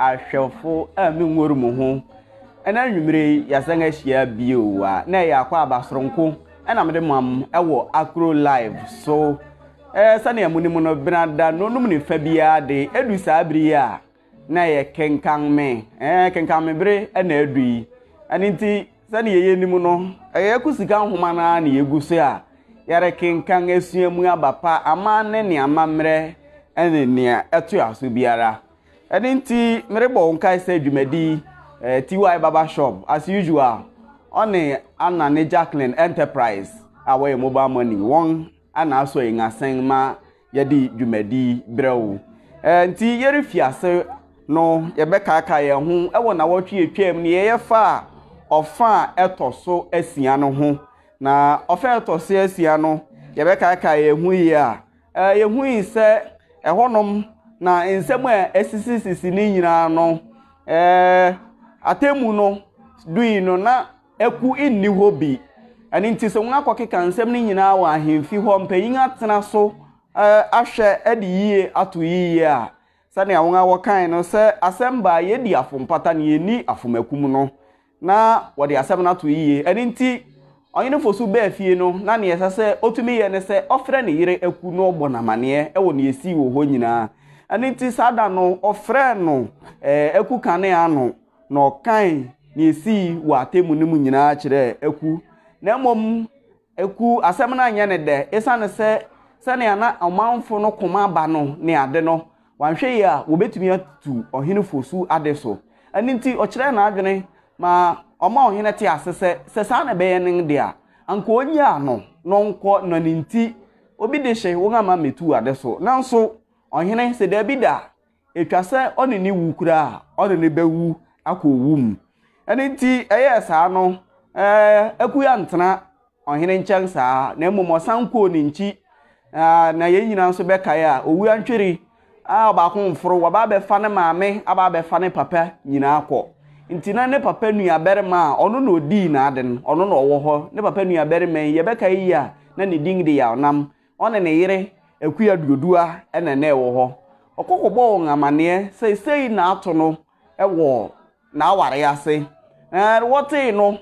Ahwɛfo a menwor mo ho. Ɛnɛ anwummere yi, yɛasan ahyia bio a na ɛyɛ akwaaba soronko na mede ma mo wɔ Akro Live so. Ɛɛ sɛnea monim no, benada nnɔnum ne fa biara de, edu saa bere yi a, na ɛyɛ kenkan me. Ɛɛ kenkan me bere na adu yi. Ɛno nti, sɛnea yɛnim no, ɛyɛ Aku Sika nhoma no ara na yɛgu so a yɛrekenkan asua mu aba pa amanne ne amammerɛ ne nea ɛtoa so biara. Ɛno nti, merebɔ wo nkae sɛ dwumadi yi, eh, TY Barber Shop, as usual, ɔne Anna ne Jacqueline Enterprise a wɔyɛ mobile money, wɔn ana asɔ yɛn asen ma yɛde dwumadi yi brɛ wo. Eh, nti yɛrefi ase no, yɛbɛkaakae yɛn ho wɔ nawɔtwe atwam ne yɛyɛ fa a ɔfa a ɛtɔ so asia no ho. Na ɔfa a ɛtɔ so asia no, yɛbɛkaakae yɛn ho yie a, Yehui sɛ ɛhɔnom na nsɛm a asisisisi ne nyinaa no, atemmu no dui no, na aku nni hɔ bi. Ɛno nti sɛ wɔakɔkeka nsɛm no nyinaa wɔ ahemfi hɔ, mpanyin atena so ahwɛ de yie ato yiye a, sɛnea wɔn a wɔkae no sɛ asɛm baa yɛdi afompata na yɛnni afomakum no, na wɔde asɛm no ato yiye. Ɛno nti, Ɔhene Fosu baa fie no, na nea ɛsɛ sɛ otumi yɛ ne sɛ ɔfrɛ ne yere Aku na ɔbɔ no amanneɛ wɔ nea esii wɔ hɔ nyinaa. Ɛno nti, saa da no, ɔfrɛɛ no Aku kanee ano, na ɔkae nea esii wɔ atemmu no mu nyinaa kyerɛɛ Aku. Na mmom, Aku asɛm no anyɛ no dɛ esiane sɛ sɛnea na ɔmanfo no koma aba no ne ade no, Wanhwɛ yie a, wɔbɛtumi atu ɔhene Fosu ade so. Ɛno nti, ɔkyerɛɛ n'adwene ma ɔma ɔhene tee ase sɛ, sɛ saa na ɛbɛyɛ no deɛ a, anka ɔnnyaa no na ɔnkɔ, na ne nti, obi de hye wɔn ama mmɛtu ade so. Nanso, ɔhene sɛ dabi da, ɛtwa sɛ ɔne no wu koraa a, ɔne no bɛwu akɔ owu mu. Ɛno nti, ɛyɛɛ saa no, ɛɛ, Akua antena ɔhene nkyɛn saa, na mmom ɔsan kɔɔ ne nkyi. Na yɛn nyinaa nso bɛkae a, owu antweri a ɔbaako mforo, waba abɛfa ne maame, aba abɛfa ne papa nyinaa kɔ. Nti na ne papa nuabarima a ɔno na odii n'ade no, ɔno na ɔwɔ hɔ. Ne papa nuabarima yi, yɛbɛkae yi a, na ne din de Yawnam. Ɔne ne yere Akua Duodua na na ɛwɔ hɔ. Ɔkɔ kɔbɔɔ wɔn amanneɛ sɛ sei na ato no wɔ n'aware ase. Na wɔtee no,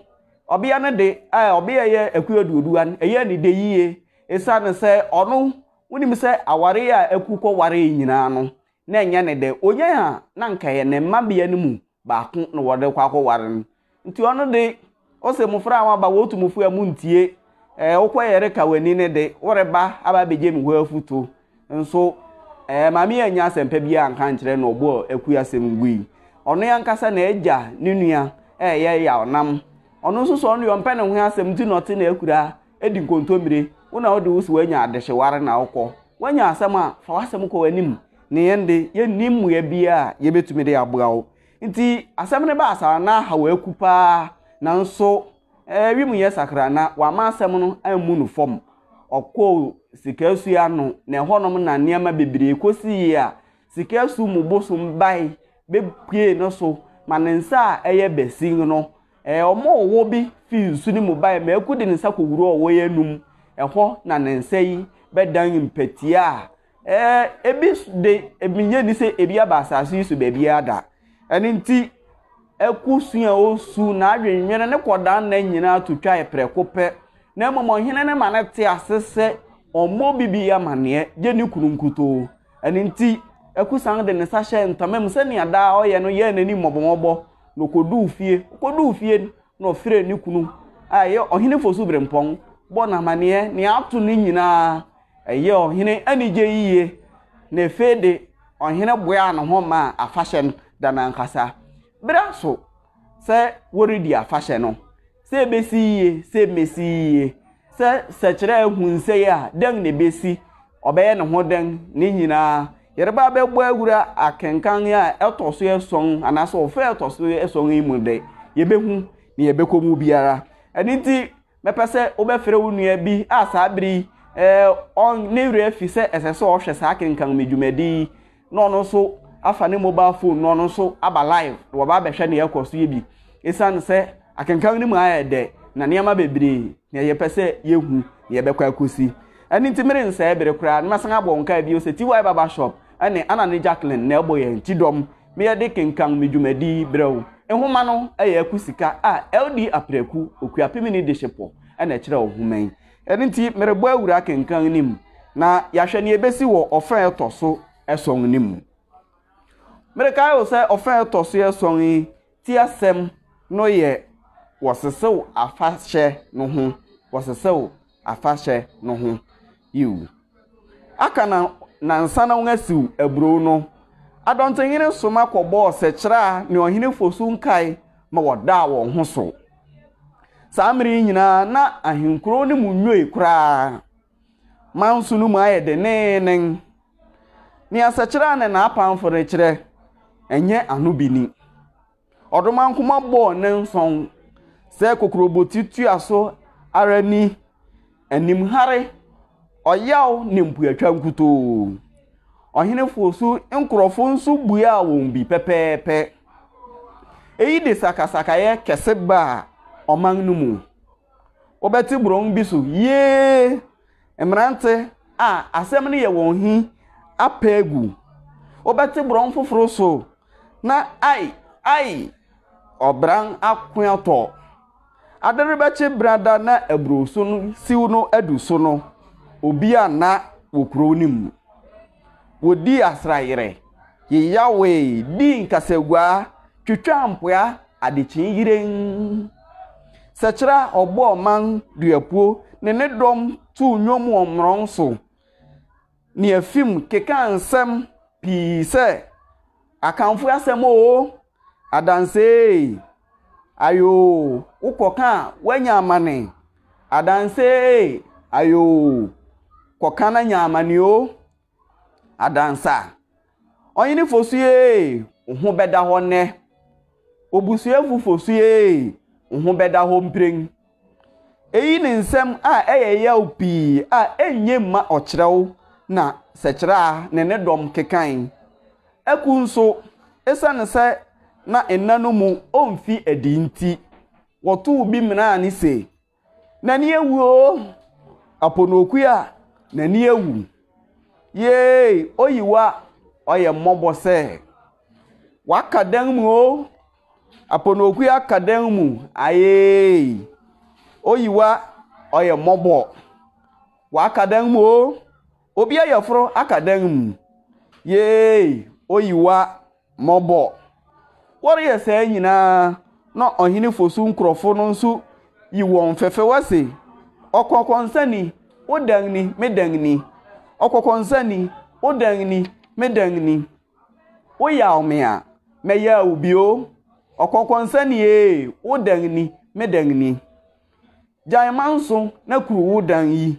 ɔbea no de, a ɔbea yɛ Aku Aduodua no, ɛyɛɛ ne dɛ yiye esiane sɛ ɔno, wonim sɛ aware a Aku kɔwaree nyinaa no, na ɛnyɛ ne dɛ. Onyae a, na anka ɛyɛ ne mmabea no mu baako na wɔde kɔ akɔware no. Nti ɔno de, ose mmofra a wɔaba, wɔtu mo fo a muntie. Ɛɛ, wokɔ yɛreka w'ani no de, woreba aba abegye me hɔ afutu. Nso, ɛɛ, maame yi annya asɛmpa biara anka ankyerɛ na ɔbɔɔ Akua asɛm gui. Ɔno ankasa na agya ne nua reyɛ yaw nam. Ɔno nso sɛ ɔno deɛ ɔmpɛ ne ho asɛm nti na ɔte n'akura di nkontommire. Wo na wode wo se woanya adehyeware na wokɔ. Woanya asɛm a, fa w'asɛm kɔ w'anim. Ne yɛn de, yɛnni mmoa biara a yɛbɛtumi de aboa wo. Nti asɛm no baa saa na ahaw Aku paa. Nanso, ɛɛ, wim yɛ sakra na wamma asɛm no ammu no fam. Ɔkɔɔ Sikasu ano, na ɛhɔnom na nneɛma bebree kosii a Sikasu mu bosom bae bepuee no so ma ne nsa a ɛyɛ basin no, ɛɛ, ɔma ɔwɔ bi fii nsu no mu bae ma aku de ne nsa kowuraa ɔwɔ yi anum. Ɛhɔ na ne nsa yi bɛdan mpatia a ɛɛ, ebi de, minnye nni sɛ ebi aba asase yi so baabiara da. Ɛno nti, Aku su a osu, n'adwennwene, ne kɔdaanna nyinaa to twae prɛko pɛ. Na mmom ɔhene no ma no te ase sɛ ɔmmɔ obi bi amanneɛ, gye ne kunu nkutoo. Ɛno nti, Aku san de ne nsa hyɛɛ ntama mu sɛnea daa ɔyɛ no yɛɛ n'anim mmɔbɔmmɔbɔ, na okoduu fie. Okoduu fie no, na ɔfrɛɛ ne kunu a ɛyɛ Ɔhene Fosu Berempɔn bɔɔ no amanneɛ nea ato no nyinaa. Ɛyɛɛ ɔhene anigye yiye, na afei de ɔhene boaa ne ho maa afahyɛ no da no ankasa. Bere aso sɛ wɔredi afahyɛ no, sɛ ebesi yiye, sɛ emmesi yiye, sɛ sɛkyerɛ ahu nsɛe a, dɛn na ebesi, ɔbɛyɛ ne ho dɛn, ne nyinaa, yɛreba abɛbɔ awura akenkan a ɛtɔ so ason anaasɛ ɔfɛ a ɛtɔ so ason yi mu de, yebehu nea ɛbɛkɔ mu biara. Ɛno nti, Mɛpɛ sɛ wobɛfrɛ wo nua bi a saa bere yi ɔn ne werɛ afi sɛ ɛsɛ sɛ ɔhwɛ saa kenkan me dwumadi yi na ɔno nso afa ne mobile phone na ɔno nso aba live na wɔba abɛhwɛ nea ɛkɔ so yɛ bi. Esiane sɛ akenkan no mu ayɛ dɛ na nneɛma bebree na yɛpɛ sɛ yehu nea ɛbɛkɔ akosi. Ɛno nti merensɛe bere koraa na masan abɔ wo nkae bio sɛ TY Barber Shop ne Anna ne Jacqueline na ɛbɔ yɛn ti dɔm. Meyɛ de kenkan me dwumadi yi brɛ wo. Nhoma no yɛ Aku Sika a LD Apraku, Okuapemini Dehyepɔ na ɛkyerɛw nhoma yi. Ɛno nti merebɔ awura kenkan no mu na yɛahwɛ nea ebesi wɔ ɔfã a ɛtɔ so ason no mu. Merekae wo sɛ ɔfã a ɛtɔ so ason yi ti asɛm no yɛ Wɔsesew Afahyɛ no Ho, Wɔsesew Afahyɛ no Ho. Yiw. Aka na nnansa na wɔasiw aburow no, Adɔntehene soma kɔbɔɔ sɛkyerɛ ne ɔhene Fosu nkae ma wɔdaa wɔn ho so. Saa mmere yi nyinaa na ahenkurow no mu nnwoe koraa. Manso no mu ayɛ denneennen. Nea sɛkyerɛ ne n'apamfo rekyerɛ, ɛnyɛ ano bi ni. Ɔdomankoma bɔɔ ne nsɔn sɛ kokuroboti tua so ara ni, animhare, ɔyaw ne mpuatwa nkutoo. Ɔhene Fosu nkurɔfo nso buaa wɔn bi pɛpɛɛpɛ. Eyi de sakasakayɛ kɛse baa ɔman no mu. Wobɛte borɔn bi so yee mmerante a asɛm no yɛ wɔn hi apɛ agu. Wobɛte borɔn foforo so na ai, ai, ɔbran ako atɔ. Ade rebɛkye brada na aburow so no siw no adu so no, obi anna wɔ kurow no mu. Wodii asrayerɛ, yeyawee, dii nkasaguaa, twitwaa mpoa adekyee yirenn. Sɛkyerɛ a ɔbɔɔ man duapuo ne ne dɔm too nnwom wɔ mmorɔn so ne afim kekaa nsɛm pii sɛ, Akanfo asɛm oo, adanse ee, ayoo, wokɔka a woanya amane, adanse ee, ayoo, kɔka na nya amane oo, adansa. Ɔhene Fosu ee, wo ho bɛda hɔ nnɛ. Obusuafo Fosu ee, wo ho bɛda hɔ mprɛn. Eyi ne nsɛm a ɛyɛ yaw pii a ennye mma ɔkyerɛw na sɛkyerɛ ne ne dɔm kekae. Aku nso, esiane sɛ na nna no mu omfi adi nti, wɔtow bi menaa no se, N'ani awu oo! Aponookua, n'ani awu. Yee, oyi wo a, ɔyɛ mmɔbɔ sɛ. Waka dan mu oo! Aponookua aka dan mu ayeei. Oyiwa ɔyɛ mmɔbɔ. Waka dan mu oo. Obi ayɛforo aka dan mu. Yeei oyiwa mmɔbɔ. Wɔreyɛ saa nyinaa na ɔhene Fosu nkurɔfo no nso yi wɔn fɛfɛwa se, Ɔkɔkɔnsani, wo dan ni, me dan ni. Ɔkɔkɔnsani, wo dan ni, me dan ni. Woyaw me a, mɛyaw wo bio. Ɔkɔnkɔnsani ee, wo dan ni, me dan ni. Gyae manso na kuru wo dan yi.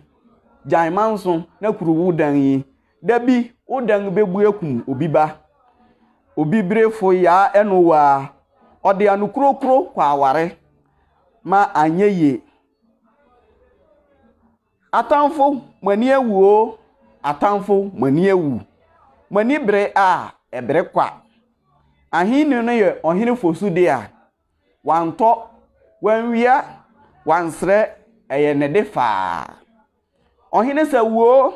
Gyae manso na kuru wo dan yi. Da bi wo dan bɛbu akum obi ba. Obi berefo yaa ɛno waa. Ɔde ano kurokuro kɔ aware ma anyɛ yie. Atamfo, mo ani awu o, atamfo, mo ani awu. Mo ani bere a, ɛbere kwa. Ahenni no yɛ ɔhene Fosu dea. Wantɔ, wanwia, wansrɛ, ɛyɛ ne de faa. Ɔhene sɛ wo o,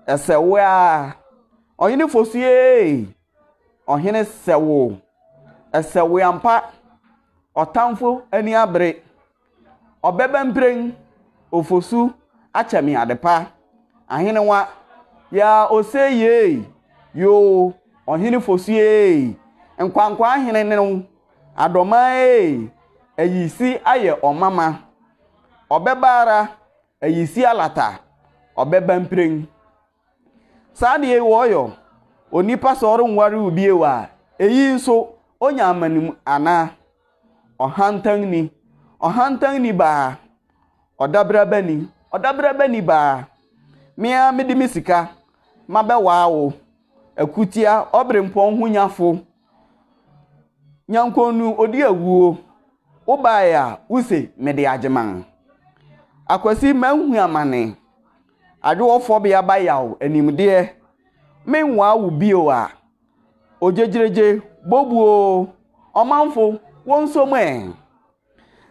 ɛsɛ wo ara. Ɔhene Fosu ee, ɔhene sɛ wo, ɛsɛ wo ampa. Ɔtamfo ani abere. Ɔbɛba mprɛn, Ofosu akyɛ me adepa, Ahenewa, yaa ose yeei, yoo, Ɔhene Fosu eei, Nkwankwaa hene ne wo, Adɔmaa eei, Ayisi ayɛ ɔmama, Ɔbɛba ara, Ayisi alata, Ɔbɛba mprɛn. Saa adeɛ yi wɔyɔ onipa sɛ ɔrenware wo bio a, eyi nso onya amanim anaa? Ɔhantanni, ɔhantanni baa, ɔdabrabani, ɔdabrabani baa, me ara mede me sika mabɛwaa wo, akutia ɔberempɔn ho nyafo, nyankonu odi awuo, wobaeɛ a wose mede agyeman. Akwasi manhu amane. Adwowɔ fɔbea ba yaw animdeɛ menwaa wo bio a ogyegyregye bobu oo ɔmanfo wonsɔ mu ɛ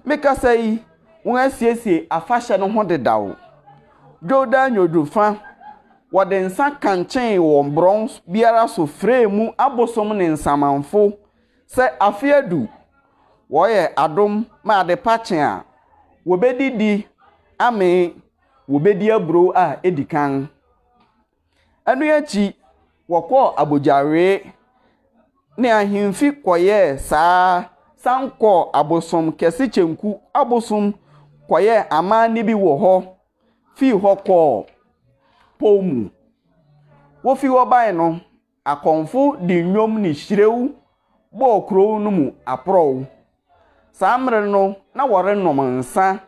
Me kasa yi wɔn asiesie afahyɛ no ho dedaw Dwowda nnwodwo fa. Wɔde nsa kankyee wɔ borɔn biara so frɛɛ mu abosom ne nsamanfo sɛ afe adu, wɔyɛ adom ma adepa kye a, wɔbɛdidi amee, wɔbɛdi aburow a edi kan. Ɛno akyi, wɔkɔɔ abogyawee ne ahemfi kɔyɛɛ saa ara san kɔɔ abosom kɛse Kyenku abosom kɔyɛɛ amanne bi wɔ hɔ fii hɔ kɔɔ Pow mu. Wofi hɔ bae no, Akɔmfo de nnwom ne hyirew bɔɔ kurow no mu aporɔw. Saa mmere no na wɔrenom nsa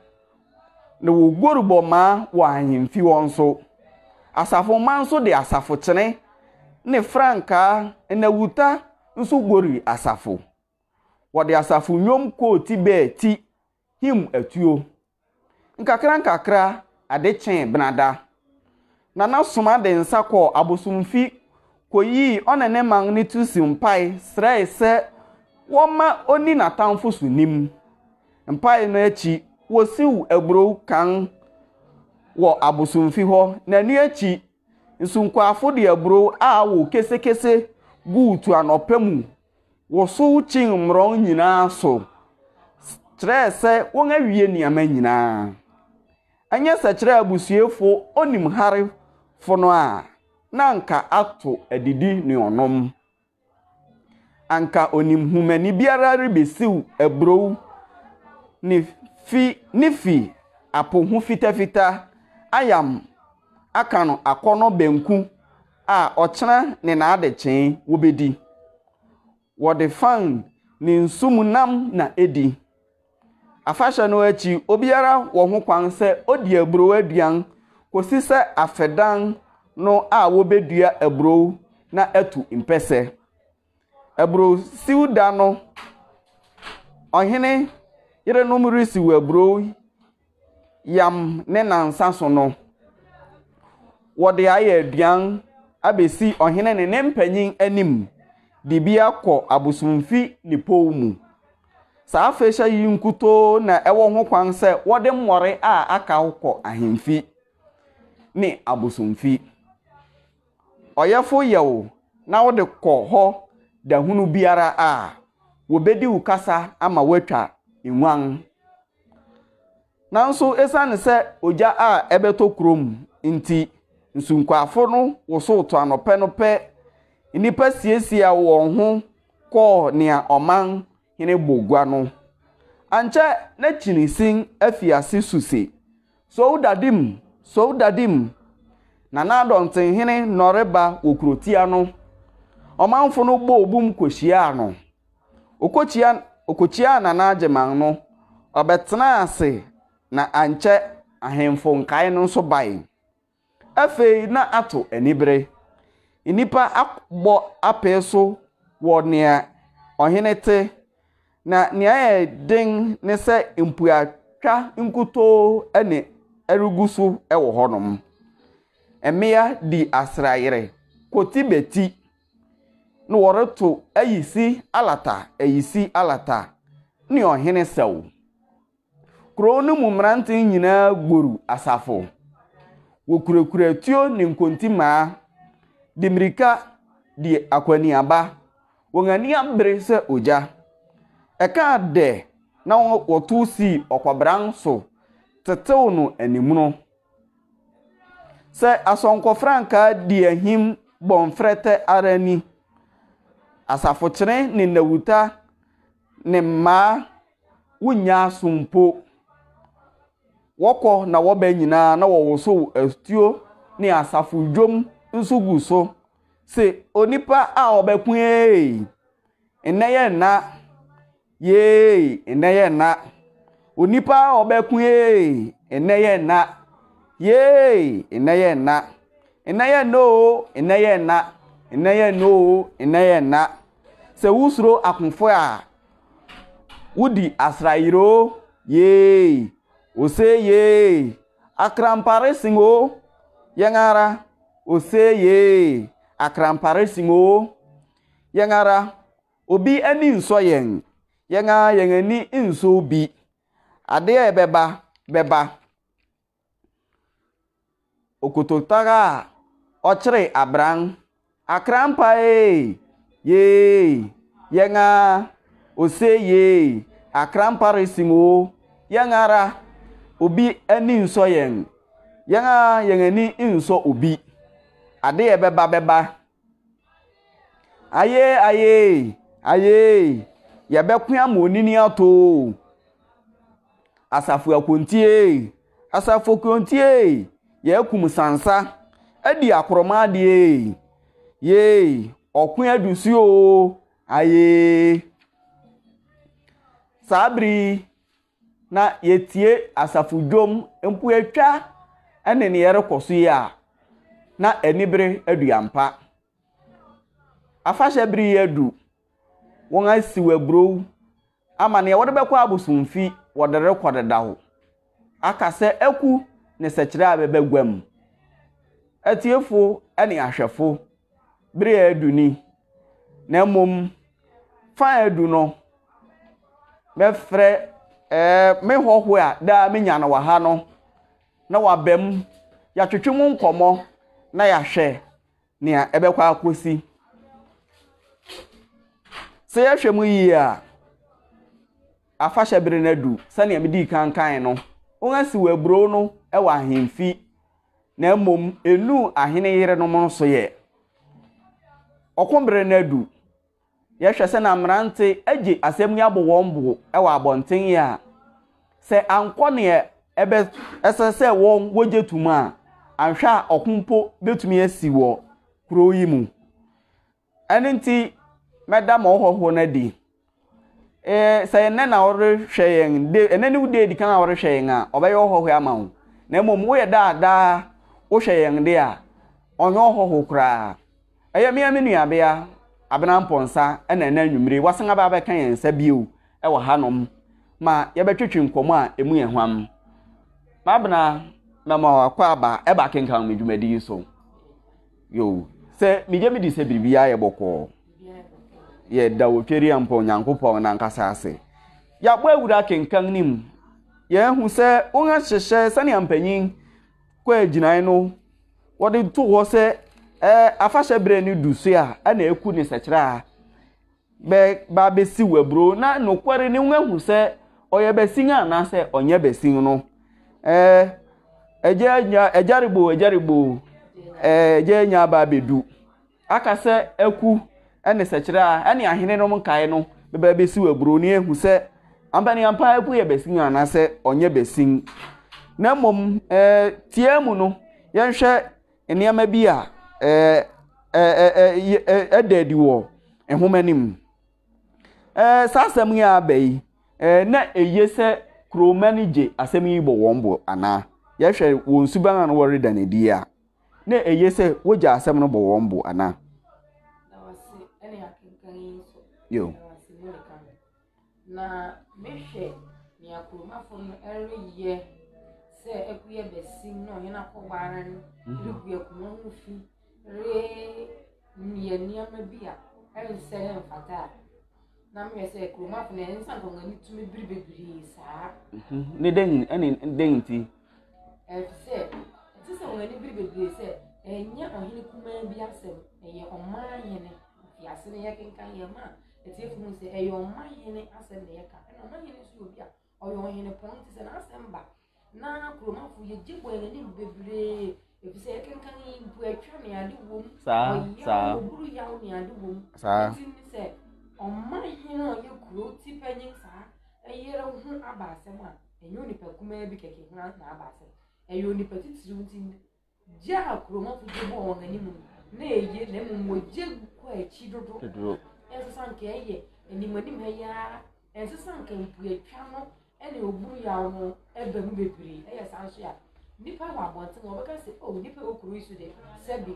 na wogoru bɔ mmaa wɔ ahemfi hɔ nso. Asafo mma nso de asafokyene ne frankaa nnawuta nso gorii asafo. Wɔde asafo nnwom kɔɔ ti bɛɛ ti him atuo. Nkakrankakra, ade kyee Benada. Nana Soma de nsa kɔɔ abosomfi koyii ɔne ne man no ti so mpae srɛe sɛ wɔmma onni n'atamfo so nim. Mpae no akyi, wosiw aburow kan wɔ abosomfi hɔ, na ɛno akyi, nsunkwaafo de aburow a awo kesekese guu tuanɔpa mu wosow kyin mmorɔn nyinaa so kyerɛɛ sɛ wɔawie nneɛma nyinaa. Ɛnyɛ sɛ kyerɛ abusuafo onim harefo no a, na anka ato adidi ne ɔnom. Anka onim humani biara rebesiw aburow ne fi ne fi apo ho fitafita ayam aka no akɔnnɔ banku a ɔkyena ne n'adekyee wobedi. Wɔde fan ne nsu mu nam na edi. Afahyɛ no akyi, obiara wɔ ho kwan sɛ odi aburow aduan kosi sɛ afedan no a wobedua aburow na atu mpɛsɛ. Aburow siw da no, ɔhene yerenom resiw aburow yam ne nnansa so no, wɔde ayɛ aduan abesi ɔhene ne ne mpanyin anim de bi akɔ abosomfi ne pow mu. Saa afahyɛ yi nkutoo na ɛwɔ ho kwan sɛ wɔde mmɔre a akaw kɔ ahemfi ne abosomfi. Ɔyɛfo yɛ wo na wode kɔ hɔ da hunu biara a, wobedi wo kasa ama woatwa nguan. Nanso esiane sɛ ogya a ɛbɛtɔ kurom nti, nsunkwaafo no wosow to anɔpɛ no pɛ. Nnipa siesiaa wɔn ho kɔɔ nea ɔman hene bɔ gua no. Ankyɛ na kyinisin afi ase su se, Sow dadim! Sow dadim! Nana Adɔntenhene nnɔreba wɔ kurotia no. Ɔmanfo no bɔɔ bum kohyiaa no. Okokyia okokyiaa Nana Agyeman no, ɔbɛtenaa ase na ankyɛ ahemfo nkae no nso bae. Afei na ato anibere. Nnipa abɔ apee so wɔ nea ɔhene te, na nea ɛyɛ den ne sɛ mpuatwa nkutoo na ɛregu so wɔ hɔnom. Mmea di asrayere, kotibeti. Na wɔreto ayisi alata, ayisi alata, ne ɔhene sɛw. Kurow no mu mmerante nyinaa goru asafo. Wokurakura tuo ne nkontimmaa, de mmirika di akɔneaba. Wɔn ani abere sɛ ogya. Ɛkaa dɛ na wɔtow sii ɔkɔbran so tetew no animono. Sɛ asɔnkɔfrankaa di ahim bɔ mfrɛtɛ ara ni, asafokyene ne nnawuta ne mmaa wonnya aso mpo. Wɔkɔ na wɔba nyinaa na wɔwosow atuo ne asafo dwom nso gu so se onipa a ɔbɛko ee, nnɛ yɛ nna. Yee, nnɛ yɛ nna. Onipa a ɔbɛko ee, nnɛ yɛ nna. Yee, nnɛ yɛ nna. Nnɛ yɛ nna oo, nnɛ yɛ nna. Nnɛ yɛ nna oo, nnɛ yɛ nna. Sɛ wosuro akofo a, wodi asrayere oo, yee, ose yee. Akrampare sen oo, yɛn ara, ose yee. Akrampare sen oo, yɛn ara. Obi ani nsɔ yɛn, yɛn ara yɛn ani nsɔ obi. Adeɛ a ɛbɛba, bɛba. Okototara a ɔkyere abran. Akrampa ee, yee, yɛn ara, ose yee, Akrampa resim oo, yɛn ara, obi ani nsɔ yɛn, yɛn ara yɛn ani nsɔ obi. Ade a ɛbɛba bɛba. Ayee ayee, ayee, yɛbɛko ama onini atɔ oo. Asafo akonti ee, asafo akonti ee, yɛakum sansa adi akorɔma adeɛ ee, yee, ɔko adu so oo, ayee. Saa bere yi na yɛtie asafo dwom mpo atwa ne nea ɛrekɔ so yi a, na anibere adu ampa. Afahyɛ bere yi adu, wɔasiw aburow ama nea wɔde bɛkɔ abosomfi wɔde rekɔ dedaw. Aka sɛ aku ne sɛkyerɛ a bɛba guam. Atiefo ne ahwɛfo, bere a adu ni. Na mmom, fa a adu no, mɛfrɛ ɛɛ me hɔho a daa menya no wɔ ha no na waba mu. Yɛatwetwe mu nkɔmmɔ na yɛahwɛ nea ɛbɛkɔ akɔsi. Sɛ yɛhwɛ mu yie a, afahyɛ bere no adu sɛnea medii kan kae no, wɔasiw aburow no wɔ ahemfi, na mmom ennuu ahene yerenom no so yɛ. Ɔko bere no adu. Yɛhwɛ sɛ na mmerante agye asɛm yi abɔ wɔn bo wɔ abɔnten yi a, sɛ ankɔ nea ɛbɛ ɛsɛ sɛ wɔn wogye tom a, anhwɛ a ɔko mpo betumi asi wɔ kurow yi mu. Ɛno nti, mɛda ma ɔhɔhoɔ no adi. Ee, sɛ ɛnnɛ na ɔrehwɛ yɛn, de ɛnnɛ ne wo de edi kan a ɔrehwɛ yɛn a, ɔbɛyɛ ɔhɔhoɔ ama wo. Na mmom woyɛ daadaa wohwɛ yɛn de a, ɔnyɛ ɔhɔho koraa. Ɛyɛ me ara me nuabea, Abena Amponsah na ɛnnɛ anwummere yi wasan aba abɛka yɛn nsa bio wɔ hanom ma yɛbɛtwetwe nkɔmmɔ a emu yɛ hwam. M'Abena, mɛma wakɔ aba ɛba akenkan me dwumadi yi so. Yo, sɛ megye medi sɛ biribiara yɛ bɔkɔɔ. Yɛda Otweriampɔn Nyankopɔn n'ankasa ase. Yɛabɔ awura akenkan no mu. Yɛahu sɛ wɔahyehyɛ sɛnea mpanyin kɔ agyinae no wɔde to hɔ sɛ ɛɛ afahyɛ berɛ no du so a ɛna eku ne sɛkyerɛ a bɛba abɛsiw aburow na nokware ne wɔahu sɛ ɔyɛ basin anaasɛ ɔnyɛ basin no ɛɛ ɛgya nya ɛgyarebo ɛgyarebo ɛɛ ɛgya nya aba abɛdu aka sɛ aku ɛne sɛkyerɛ a ɛne ahene nom nkae no bɛba abɛsiw aburow ne ehu sɛ ampaniampa aku yɛ basin anaasɛ ɔnyɛ basin na mmom ɛɛ tia mu no yɛnhwɛ nneɛma bi a ɛda adi wɔ nwoma no mu. Saa asɛm yi a aba yi, na eye sɛ kurowma no gye asɛm yi bɔ wɔn bo anaa? Yɛhwɛ wɔn suban a na wɔreda no adi a, na eye sɛ wogye asɛm no bɔ wɔn bo anaa? Yo. Na mehwɛ nea kuromafo no reyɛ sɛ akua basin na ɔhene akɔware no mhm. regu akuma ho fi reyɛ nneɛma bi a ɛnsɛ ne mfata a na mehwɛ sɛ kuromafo no ɛnsa nka wɔn ani tumi biri bebree saa. Mhm. Ne dɛn ɛne dɛn nti? Ɛfisɛ ɛte sɛ wɔn ani biri bebree sɛ ɛnyɛ ɔhene kumaa bi asɛm ɛyɛ ɔman hene mfiase no yɛkenkan yɛ ma Atiefo hu sɛ ɛyɛ ɔmanhene asɛm na yɛka. Ɛna ɔmanhene nso yɛ obi a ɔyɛ ɔhene pɔn nti sɛ n'asɛm ba na kuromafo yɛgye bɔ yɛn anim bebree efisɛ yɛkenkan yi mpo atwa ne ade wom ɔyaw oburu yaw ne ade wom nti ne sɛ ɔmanhene a ɔyɛ kuro ti panyin saa ɛyere ho aba asɛm a ɛnyɛ onipa kumaa bi kɛkɛ ho na aba asɛm ɛyɛ onipa titiriw nti Gye a kuromafo gye bɔɔ wɔn anim no, na eye, na mmom wɔgye kɔ akyi dodo. Dodo. Ɛnsɛ sɛ anka ɛyɛ anim anim ha yi ara. Ɛnsɛ sɛ anka mpuatwa no ne oburu yaw no ba mu bebree. Ɛyɛ saa nso a, nnipa wɔ abɔnten a wɔbɛka sɛ, oh, nnipa wɔ kuro yi so de, sɛbi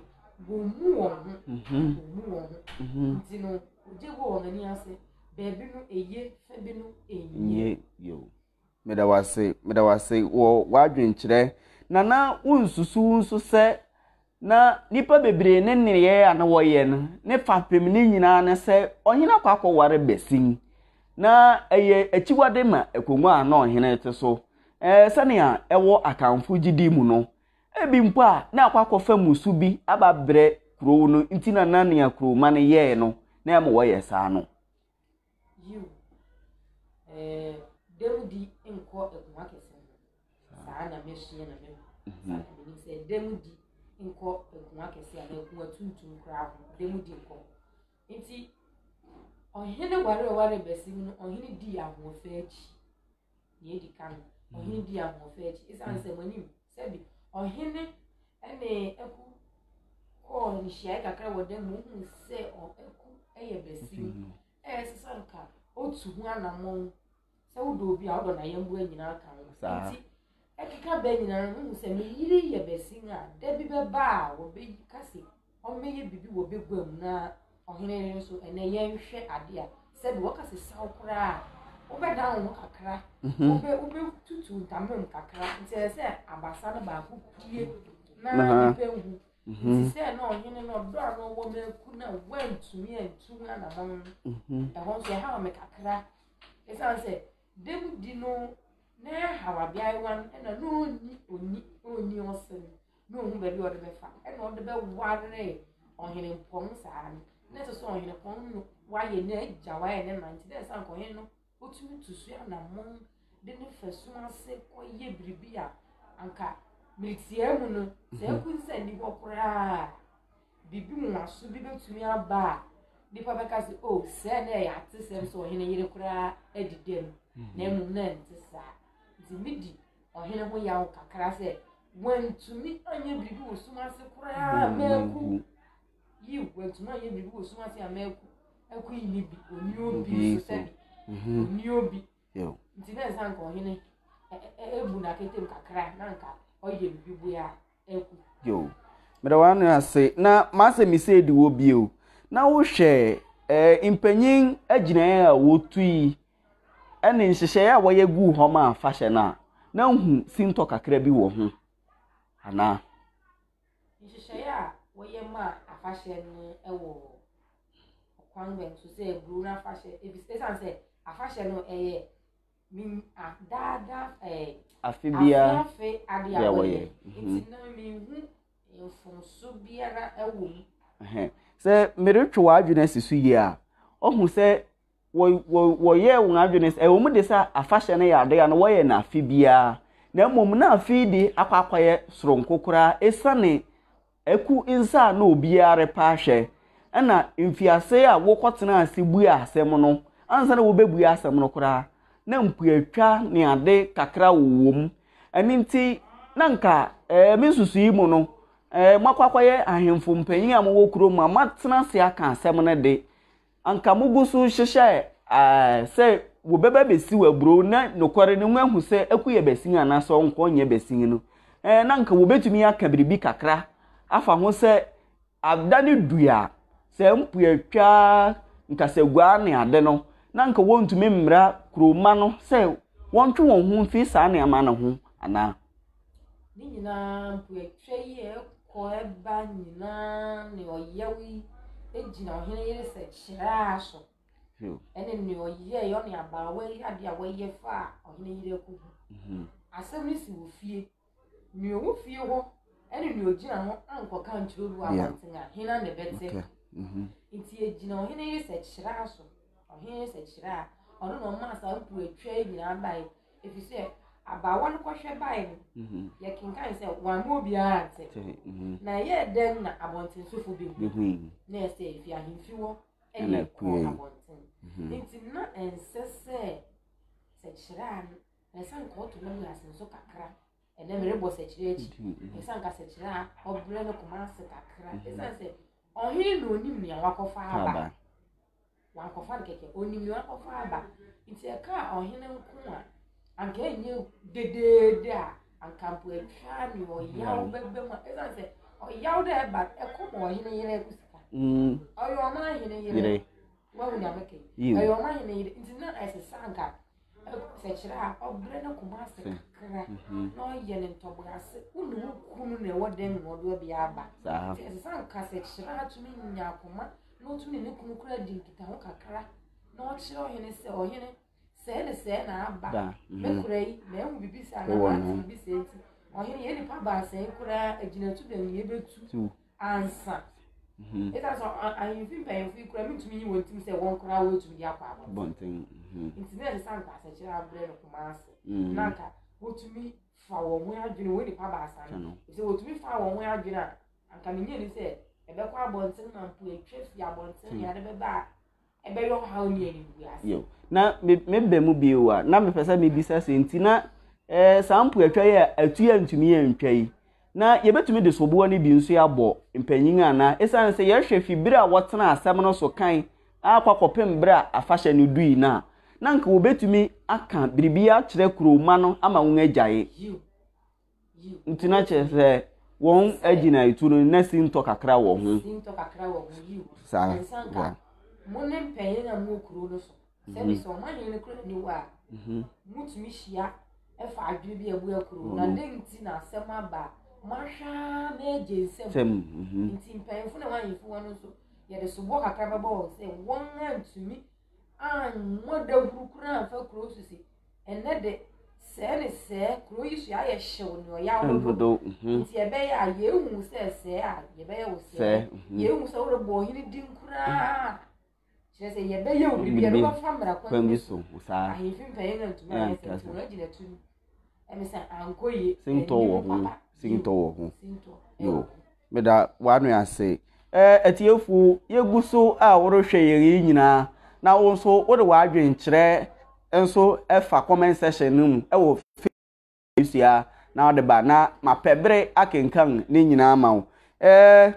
wɔmmu wɔn ho. Mhm. Wɔmmu wɔn ho. Mhm. Nti no, wɔgye gu wɔn ani ase. Baabi no eye, fa bi no enye. Nye yo. Meda wo ase, meda wo ase wɔ w'adwenkyerɛ. Na na wonsusuw nso sɛ na nnipa bebree ne nneyɛe a na wɔyɛ no ne fapem ne nyinaa ne sɛ ɔhene akɔ akɔware basin. Na ɛyɛ akyiwade ma akongua a na ɔhene te so. Ɛɛ sɛnea ɛwɔ Akanfo gyidi mu no. Ebi mpo a, na akɔ akɔfa mmusu bi aba abrɛ kurow no nti na na nea kurowma no yɛe no na ɛma wɔyɛ saa no. Yiw, ɛɛ, dɛmdi nkɔ akumaa kɛse ho. Saa na mesua na mehu. Mhm. Saa na menim sɛ dɛmdi nkɔ akumaa kɛse anaa akumaa tuntum koraa ho. Dɛmdi nkɔ. Nti, ɔhene ware ɔware bɛsi mu no, ɔhene dii ahoɔfɛ akyi. Nea edi kan no, ɔhene dii ahoɔfɛ akyi. Esiane sɛ mo anim sɛbi ɔhene ne aku kɔɔ nhyiae kakra wɔ dan mu, ohuu sɛ aku yɛ basin. Ɛyɛ sɛ sɛ nka otu ho anammɔn sɛ wodɔ obi a wodɔ n'ayɛmmoa nyinaa ka ho. Nti ɛkeka bɛ nyinaa no, wohu sɛ me yere yɛ basin a, da bi bɛba a wɔbɛka se ɔmmɛyɛ biribi wɔ baguam na ɔhene no nso ɛnɛ yɛnhwɛ ade a sɛbi wɔka sɛ saw koraa a wobɛdan wo ho kakra mhm. wobɛ wobɛtutu ntama mu kakra nti ɛsɛ sɛ abasa no baako pue na nipa nhu mhm. nti sɛ na ɔhene no ɔdɔ a na ɔwɔ ma aku na wantumi antu ho anamɔn no mhm. ɛhɔ nso ɛhaw me kakra ɛsiane sɛ dɛm di no na ɛhaw abeayewa no ɛna na ɔnni ɔnni ɔnni ɔse no na ɔhu baabi a ɔde bɛfa ɛna ɔde bɛwaree ɔhenempɔn saa no na ɛsɛ sɛ ɔhenempɔn no wayɛ n'agya wayɛ ne na nti na ɛsɛ anka ɔhene no ɔtumi tu so anammɔn de ne fa sum ase kɔyɛ biribi a anka mmeretiaa mu no sɛ mhm. aku nsa nni hɔ koraa biribi nwaso bi bɛtumi aba a nipa bɛka sɛ o oh, sɛ na ɛyɛ atesɛm sɛ ɔhene yere koraa adi dɛm na mhm. mmom na ɛnte saa nti medi ɔhene ho yaw kakra sɛ wantumi anyɛ biribi wɔ sum ase koraa mɛku yiw wantumi anyɛ biribi wɔ sum ase a mɛku ɛku yi ni bi oni obi nso sɛbi mhm. oni obi nti na nsa nka ɔhene ebu n'aketem kakra na nka ɔyɛ biribi boa ɛku. Yo, meda w'ano ase na m'asɛm mi sɛ edi wɔ bio na wohwɛ ɛɛ eh, mpanyin agyinaeɛ a wɔtu yi ne nhyehyɛe a wɔyɛ guu hɔ maa afahyɛ no a, na hu sintɔ kakra bi wɔ ho anaa? Nhyehyɛe a wɔyɛ maa afahyɛ no wɔ ɔkwan bɛn so sɛ aburow no afahyɛ esiane sɛ afahyɛ no ɛyɛ daadaa ɛɛ afe biara afe ade a wɔyɛ nti na mehu mfomso biara wɔ mu. Sɛ meretwe w'adwene asi so yie a, ɔhu sɛ wɔyɛɛ wɔn adwene sɛ ɛwɔ mu de sɛ afahyɛ no yɛ ade a na wɔyɛ no afe biara, na mmom na afe yi de akɔ akɔyɛ soronko koraa esiane aku nsa a na obiara repɛ ahwɛ. Ɛna mfiase a wɔkɔtenaa ase buaa asɛm no, ansa na wɔbɛbua asɛm no koraa, na mpuatwa ne ade kakra wowɔ mu. Ɛno nti, na nka ɛɛ me nsusuii mu no, ɛɛ moakɔ akɔyɛ ahemfo mpanyin a mowɔ kurom a moatena ase aka asɛm no de, Anka mugu so hyehyɛ sɛ wɔbɛba abɛsiw aburow na nokware no wɔahu sɛ aku yɛ basin anaasɛ ɔnkɔ nyɛ basin no, na anka wɔbɛtumi aka biribi kakra afa ho sɛ ada no du a, sɛ mpuatwa, nkasaguaa ne ade no, na anka wɔntumi mmra kurowma no sɛ wɔntwe wɔn ho mfi saa nneɛma no ho anaa. Ne nyinaa mpoatwa yi a ɛkɔ ɛba nyinaa ne ɔyaw yi gyina ɔhene yere sɛ kyeraa so ɛne nea ɔyɛe ɔne abaawa yi ade a wɔyɛ fa a ɔhene yere akɔhu mhm. asɛm no si wɔ fie nea ɔwɔ fie hɔ ɛne nea ɔgyina ho ankɔka nkyerɛ obi wɔ abɔnten a hena na ɛbɛte mhm. nti egyina ɔhene yere sɛ kyeraa so ɔhene yere sɛ kyeraa ɔno na ɔmaa saa mpoatwa yi nyinaa bae Efisɛ abaawa no kɔhwɛ bae no, mhm. yɛkenkan sɛ wamma obiara ante. Mhm. Na ɛyɛɛ dɛn na abɔntensofo behui? Na ɛsɛ efi ahemfi hɔ ɛna ɛkɔɔ abɔnten. Mhm. Nti na ɛnsɛ sɛ sɛkyerɛ a ɛsɛ nka ɔto no mu ase nso kakra. Ɛnɛ merebɔ sɛkyerɛ akyi. Ɛsɛ nka sɛkyerɛ a ɔbrɛ no koma ase kakra. Ɛsiane sɛ ɔhene na onim nea wakɔfa aba. Wankɔfa no kɛkɛ, onim nea wakɔfa aba. Nti ɛkaa ɔhene nko a, anka ɛnyɛ dedeede a, anka mpo atwa ne ɔyaw bɛba mu a, ɛsiane sɛ ɔyaw dɛ ɛba ɛkɔ ma ɔhene yere ɛko sika. Mm. Ɔyɛ ɔman hene yere. Wahu nea mɛka yi. Ɔyɛ ɔman hene yere. Nti na ɛsɛ sɛ anka sɛ kyerɛ a ɔbrɛ ne koma ase kakra mhm. na ɔyɛ ne ntɔboase wo ne wo kunu na ɛwɔ dɛm na ɔde ɔbea aba nti ɛsɛ sɛ anka sɛ kyerɛ atumi nya akoma na ɔtumi ne ne kunu koraa di nkitaho kakra na ɔkyerɛ ɔhene sɛ ɔhene sɛɛ ne sɛɛ na aba me mhm. kora yi mahu biribi sɛ anaa mate biribi sɛ nti. Ɔhene, yɛn nnipa baasa yi koraa agyinatu bɛn na yɛbɛtu ansa? Mhm. Ɛsiane sɛ ahemfi mpanyimfo yi koraa mentumi nyi wɔn tirim sɛ wɔn koraa wɔatumi de akɔ abɔnten. Mhm. Nti na ɛsɛ sɛ anka asɛkyerɛ abrɛ no koma ase. Mm. Na anka wɔtumi fa wɔn ho adwene wɔn nnipa baasa no. Sɛ wɔtumi fa wɔn ho adwene a, anka menyɛ ni sɛ ɛbɛkɔ abɔnten ma mpo atwa fi abɔnten ne ade bɛba a ɛbɛyɛ ɔhaw ne animguase. Yo. Na me meba mu bio a, na mepɛ sɛ mebisa sɛ nti na eh, saa mpoatwa yi a atu a ntumi antwa yi, na yɛbɛtumi de soboɔ no bi nso abɔ mpanyin anaa? Esiane sɛ yɛhwɛ fi bere a wɔtena asɛm no so kan akɔ akɔpem bere a afahyɛ no dui no a, na anka wɔbɛtumi aka biribi akyerɛ kurowma no ama wɔn agyae. Yiw. Nti na kyerɛ sɛ wɔn agyinaetu no na sintɔ kakra wɔ ho. Sintɔ kakra wɔ ho yiw. Saa. Ɛnsa nka mo ne mpanyin a mowɔ kuro no so. Sɛbi mhm. sɛ ɔman hene no kura ni hɔ a, mhm. motumi hyia ɛfa adwene bi a ɛbu akuro na dɛn nti na asɛm aba moahwɛ ara ma agye nsam. Mhm. Nti mpanyinfo na wɔn ahemfo wɔn nso yɛde soboɔ kakra bɛbɔ wɔn sɛ wɔn antumi ammɔ dawuru koraa amfa kuro so si Ɛnnɛ de, sɛɛ ne sɛɛ, kuro yi so ayɛ hyew ne ɔyaw dodo. Mhm. Nti ɛbɛyɛ a yɛhu sɛ sɛɛ a yɛbɛyɛ wo sɛɛ. Mhm. Yɛhu sɛ worebɔ ɔhene din koraa. Kyerɛ sɛ yɛbɛyɛ wo biribi, yɛde wobɛfa mmara kwan bi so. Ahemfi mpanyin no ntumi ayɛ sɛ nti wɔn agyina tu no. Ɛmi sɛ ankɔ yie. Sintɔ wɔ ho. Sintɔ wɔ ho. Yo. Meda w'ano ase. Ɛɛ atiefo, yegu so a worehwɛ yɛn yi nyinaa, na wo nso wode w'adwenkyerɛ nso fa comment section no mu wɔ Facebook sua na wode ba na mapɛ bere akenkan ne nyinaa ma wo. Ɛɛ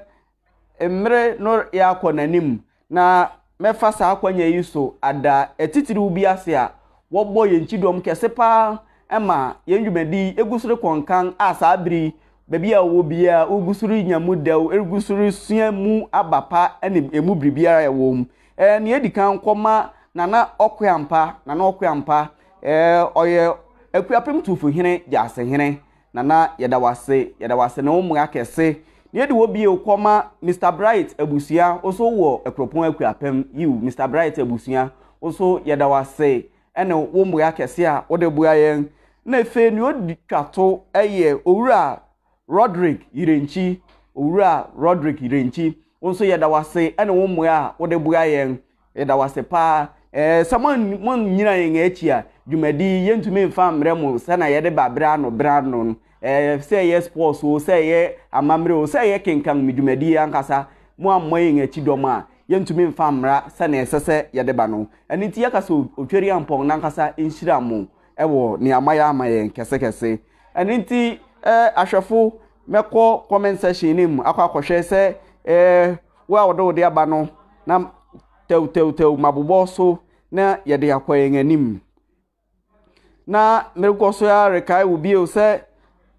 mmere no yɛakɔ n'anim Na mɛfa saa akwanya yi so ada atitiriw bi ase a wɔbɔ yɛn kyidɔm kɛse paa ma yɛn dwumadi yi gu so rekɔ nkan a saa bere yi baabi a wɔwɔ biara wogu so renya mu dɛw, regu so resua mu aba pa ne emu biribiara a ɛwɔ mu. Ɛɛ nea edi kan kɔma Nana Ɔkoampa, Nana Ɔkoampa, ɛɛ ɔyɛ Akuapem Tufuhene Gyasehene. Nana yɛda wo ase, yɛda wo ase ne wo mmoa kɛse. Nea edi hɔ bio kɔma Mister Bright abusua, wo nso wowɔ Akuropɔn Akuapem, yiw, Mister Bright abusua, wo nso yɛda wo ase ne wo mmoa kɛse a wode boa yɛn. Na afei nea otwa to yɛ Owura Roderick Yirenkyi, Owura Roderick Yirenkyi, wo nso yɛda wo ase ne wo mmoa a wode boa yɛn. Yɛda wo ase paa. Ɛɛ sɛ moannyina yɛn akyi a, dwumadi yi yɛntumi mfa mmrɛ mo sɛnea yɛde ba bere ano bere ano no. Ɛɛ sɛ ɛyɛ sports o, sɛ ɛyɛ amammerɛ o, sɛ ɛyɛ kenkan me dwumadi yi ankasa, moammɔ yɛn akyi dɔm a, yɛntumi mfa mmra sɛnea ɛsɛ sɛ yɛde ba no. Ɛno nti yɛka sɛ Otweriampɔn n'ankasa nhyira mo wɔ nea moayɛ ama yɛn kɛsekɛse. Ɛno nti ɛɛ ahwɛfo, mɛkɔ comment section no mu akɔ akɔhwɛ sɛ ɛɛ wo a wɔde wo de aba no na tɛwtɛwtɛw mabobɔ so na yɛde akɔ yɛn anim. Na merekɔ so ara rekae wo bio sɛ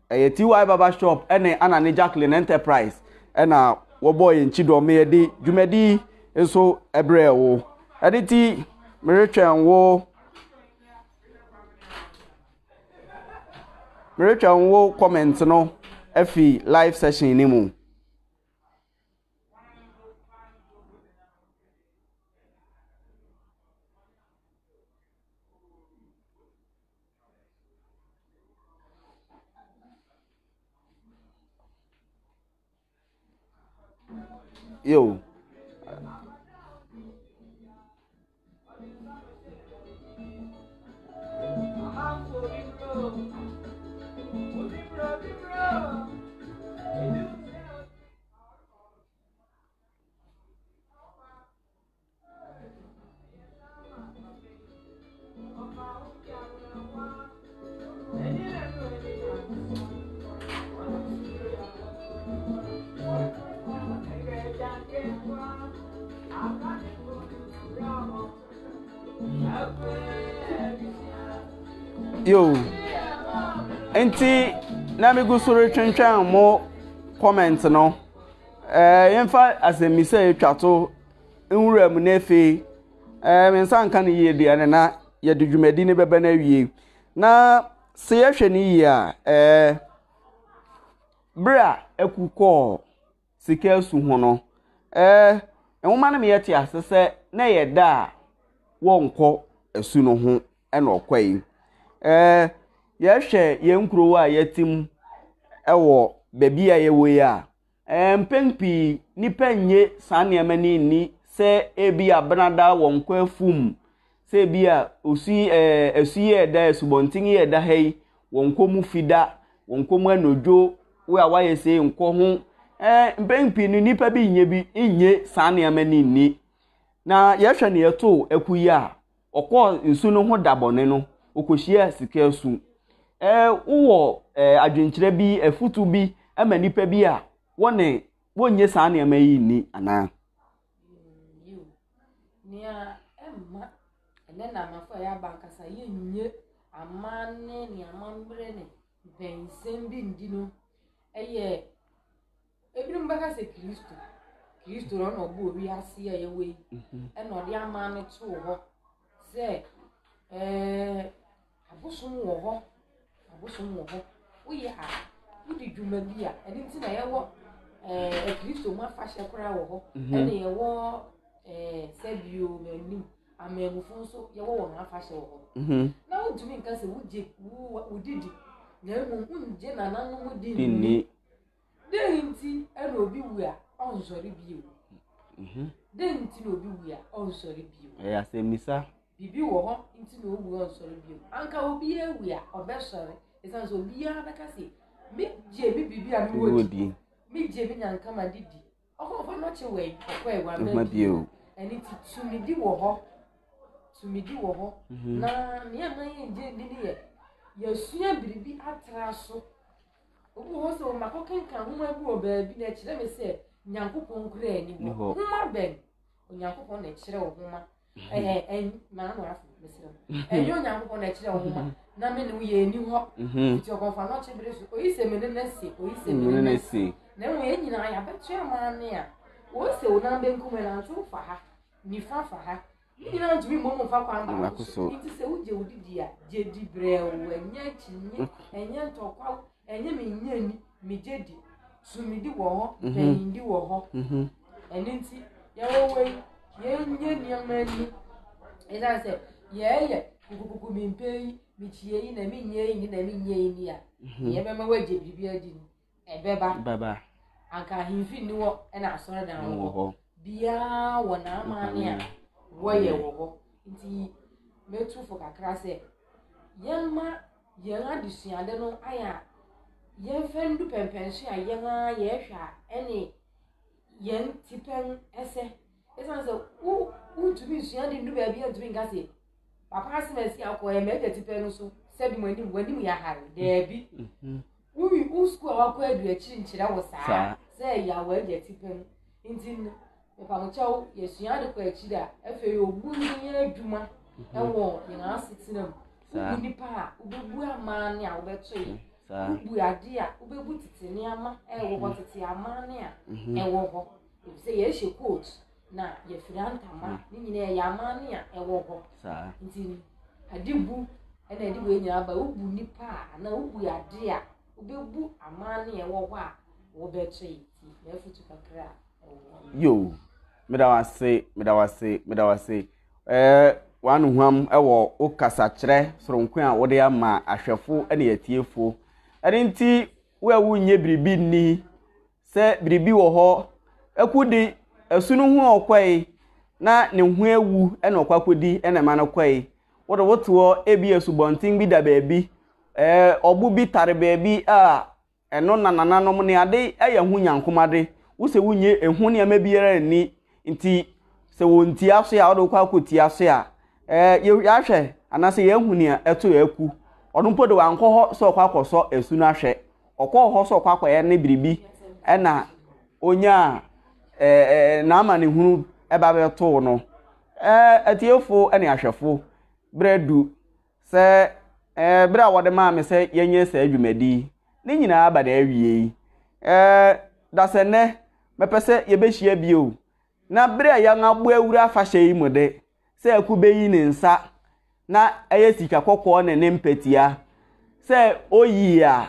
ɛyɛ TY Barber Shop ne Anane Jacqueline Enterprise ɛna wɔbɔɔ yɛn kyidɔm ma yɛde dwumadi nso brɛɛ wo. Ɛno nti meretwɛn wo meretwɛn wo comment no afi live session no mu. Yo. Yo, nti na megu so retwentwɛn mo comment no. Ɛɛ yɛmfa asɛmmisa a etwa to nwura mu na afei ɛɛ me nsa nka no yie deɛ no na yɛde dwumadi no bɛba no awie. Na sɛ yɛhwɛ no yie a ɛɛ bere a aku kɔɔ sika asu ho no ɛɛ nwoma no ma yɛte ase sɛ na ɛyɛ da a wɔnkɔ asu no ho na ɔkɔe. Ɛɛ yɛhwɛ yɛn nkurow a yɛte mu. wɔ baabi a yɛwɔ yi a, mpɛn pii nnipa nnye saa nneɛma no nni sɛ ebi a benada wɔnkɔ afum, sɛ ebi a osu yi ɛɛ asu yi a ɛda asubɔnten yi a ɛda ha yi wɔnkɔ mu fida, wɔnkɔ mu anodwo, wo a woayɛ sei nkɔ ho. Ɛɛ mpɛn pii no nnipa bi nnye bi nnye saa nneɛma no nni. Na yɛhwɛ nea ɛtoo aku yi a, ɔkɔɔ nsu no ho da bɔne no, ɔkɔhyiaa sika asu. Ɛɛ wowɔ ɛɛ adwenkyerɛ bi, afutu bi ma nnipa bi a wɔne wɔnnye saa nneɛma yi nni anaa? Yiw. Nea ɛmma ɛnnɛ nnamafo a yɛaba ankasa yennye amanne ne amammerɛ ne mpanyimsɛm bi nni no yɛ ebinom bɛka sɛ Kristo. Kristo na ɔna ɔbɔɔ wiase a yɛwɔ yi, ɛna ɔde amanne too hɔ sɛ ɛɛ Abosom wɔ hɔ, abosom wɔ hɔ. Woyɛ a, wodi dwuma bi a, ɛno nti na yɛwɔ ɛɛ Kristo mu afahyɛ koraa wɔ hɔ. Mhm. Ɛna yɛwɔ ɛɛ sɛbio m'anim amamufo nso yɛwɔ wɔn afahyɛ wɔ hɔ. Mhm. Na wontumi nka sɛ wogye wo wodidi na mmom wongye nananom di nni. Dɛn nti na obi wu a ɔnsɔre bio? Mhm. Dɛn nti na obi wu a ɔnsɔre bio? Ɛyɛ asɛmmisa. Biribi wɔ hɔ nti na owu a ɔnsɔre bio. Anka obi awu a ɔbɛsɔre. Ɛsiane sɛ obiara bɛka sɛ, megye me biribi a mewɔ di. Megye me nyankama de di. Ɔkɔmfo no kye wɔ ɔkɔe wama bio. Ɛno nti tumidi wɔ hɔ. Tumidi wɔ hɔ. Mhm. Na nea ɛma yɛngye nni ne yɛ yɛasua biribi atra so. Obi wɔ hɔ sɛ makɔkenkan nwoma bi wɔ baabi na ɛkyerɛ me sɛ Nyankopɔn koraa nni hɔ. Nwoma bɛn? Onyankopɔn na ɛkyerɛ wo nwoma. Ɛɛ ɛn maa no afo mesrɛ wo. Ɛnyɛ Onyankopɔn na ɛkyerɛ wo nwoma na me ne wo yɛ nni hɔ. Nti ɔkɔmfo anɔkye bere so oyi sɛ me ne no asi, oyi sɛ me ne no asi. Na mmom yɛn nyinaa yɛabɛto amanne a wɔsɛ wo nan benkum ɛnantew fa ha, nifa fa ha. Ne nyinaa ntumi mmom mfa kwan baako so. Nti sɛ wogye wo didi a, gye di brɛoo, ɛnyɛ akyinnye, ɛnyɛ ntɔkwaw, ɛnyɛ menyɛ ni, megye di. Tumidi wɔ hɔ, mhm. mpanyindi wɔ hɔ. Mhm. Ɛno nti, yɛwɔ wei, yɛnyɛ nneɛma ani. Ɛsiane sɛ yɛyɛ kukukuku mempɛ yi, mekyie yi na menyɛ yi ni na menyɛ yi ni a, mhm. yɛbɛma woagye biribi adi no. Ɛbɛba. Bɛba. Anka ahemfi nni hɔ na asɔredan wɔ hɔ. Biara wɔ n'amanne a wɔyɛ wɔ hɔ. Nti mɛtu fo kakra sɛ yɛmma yɛn adesuade no ayɛ a yɛmfa ndu pɛmpɛnso a yɛn ara yɛhwɛ a ɛne yɛn tipɛn ɛsɛ. Ɛsiane sɛ wo wontumi nsua ade ndu baabi a ntumi nka sɛ papa asɛm asi akɔ ɛyɛ m'agya tipɛn no so sɛbi mo anim w'anim yɛ ahare daabi. Mhm. Wowi wo sukuu a wakɔ adu akyiri nkyerɛ wo saa sɛ ɛyɛ a w'agya tipɛn nti no mepamokyɛw yɛsua ade kɔ akyiri a afei obu nso yɛ adwuma mhm. ɛwɔ yɛn asetena mu. Wobu nipa a wobɛbu amanne a wobɛtoe. Wobu ade a wobɛbu tete nneɛma ɛwɔ hɔ mhm. tete amanne a ɛwɔ hɔ. Efisɛ yɛhyɛ coat na yɛfira ntama mm. ne nyinaa ɛyɛ amanne a ɛwɔ hɔ nti ade bu ɛna ɛde wei nyinaa ba wobu nipa a anaa wobu ade a wobɛbu amanne a ɛwɔ hɔ a wɔbɛto yi nti m'afutu kakra a ɛwɔ hɔ. Yo, meda wo ase, meda wo ase, meda wo ase. Ɛɛ w'ano huam wɔ wo kasakyerɛ soronko a wode ama ahwɛfo ne atiefo. Ɛno nti wo a wonyɛ biribi nni Sɛ biribi wɔ hɔ, aku de, asu no ho a ɔkɔe na ne ho awu na ɔkɔ akɔdi na ɛma no kɔe. Wo de wote hɔ, ebi asubɔnten bi da baabi, ɛɛ ɔbo bi tare baabi a ɛno na nananom ne ade yɛ ho nyankomade. Wo sɛ wonnye eho nneɛma biara nni nti sɛ wɔntia so a wode wokɔ akɔtia so a, ɛɛ yɛahwɛ anaasɛ yɛahu nea ɛto aku. Ɔno mpo de wankɔ hɔ sɛ ɔkɔ akɔsɔ asu no ahwɛ. Ɔkɔɔ hɔ sɛ ɔkɔ akɔyɛ ne biribi ɛna onyaa ɛɛ n'amanehunu ɛba bɛtoo no. Ɛɛ atiefo ne ahwɛfo, berɛ adu sɛ ɛɛ berɛ a wɔde maa me sɛ yɛnyɛ saa dwumadi yi, ne nyinaa aba n'awiei. Ɛɛ dasɛnnɛ mɛpɛ sɛ yɛbɛhyia bio na berɛ a yɛn abɔ awura afahyɛ yi mu de, sɛ aku bɛyi ne nsa na ɛyɛ sika kɔkɔɔ ne ne mpatia, sɛ ɔyi a,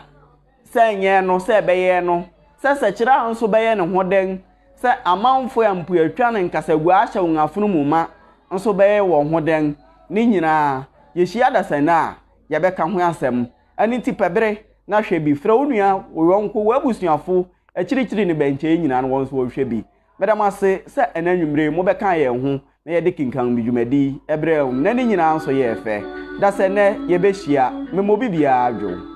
sɛ ɛnyɛ no, sɛ ɛbɛyɛ no, sɛ sɛkyerɛ nso bɛyɛ ne ho dɛn, sɛ amanfoɔ a mpoatwa ne nkasagua ahyɛ wɔn afono mu ma nso bɛyɛ wɔn ho dɛn, ne nyinaa, yɛhyia dasani a, yɛbɛka ho asɛm. Ɛno nti pɛ bere. na hwɛ bi. Frɛ wo nua, wo yɔnko, w'abusuafo, akyirikyiri ne bɛnkyɛe nyinaa na wɔn nso wɔnhwɛ bi. Meda mo ase sɛ ɛnnɛ anwummere yi mobɛkaa yɛn ho na yɛde kenkan dwumadi yi brɛɛ mo na ne nyinaa nso yɛɛ fɛ. Da sɛ nnɛ yɛbɛhyia. Mema obi biara dwo.